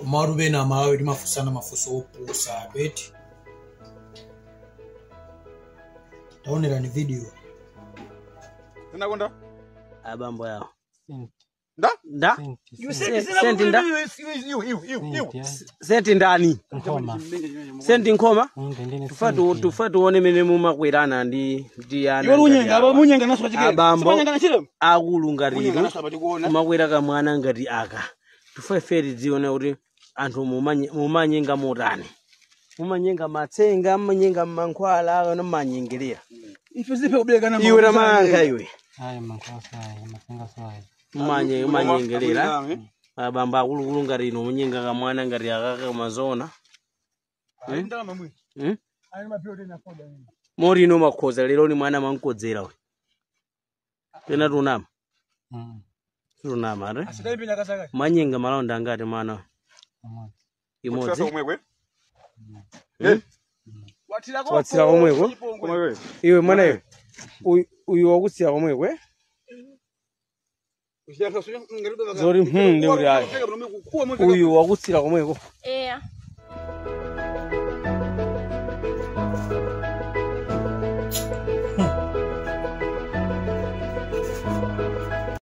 Umarube na Malawi timafusana mafuso opusa beti. Taonerani video. Zinakonda? Abambo yawo. Nda? Nda? You said Senti nda? You. Senti ndani? Nkhoma. Senti nkhoma? Ndine Tufa tufa tuone mene mumakwerana ndi ndi ana. Iwe unyenga aba munyenga naso pachikere. Abambo. Simanyenga nachire. Akulu ngati Munyenga inu. naso apachikuona. Kumakwera kamwana ngati aka. Tufa ife tidzione kuti anthu mumanyenga motani. Mumanyenga matsenga, mumanyenga mankhwala, kana mumanyengerera. Ife zipe kubeleka na Iwe tamayankha iwe. Ayi mankhwala ayi matsenga ayi. Mumanyengerera. Abambo akulukulu ngati inu munyenga kamwana ngati akaka kamazona. Hmm? Mori ino makhoza lero ni mwana mankodzera we. Pena tunama. Tunama are. Manyenga malonda angati mwana. Imodzi. Omwekwe. Watsira komweko. Omwekwe. Iwe mwana iwe. Uyu wakutsira komweko eh? Zori ndi kuti ayi. Uyu wakutsira komweko. Eya.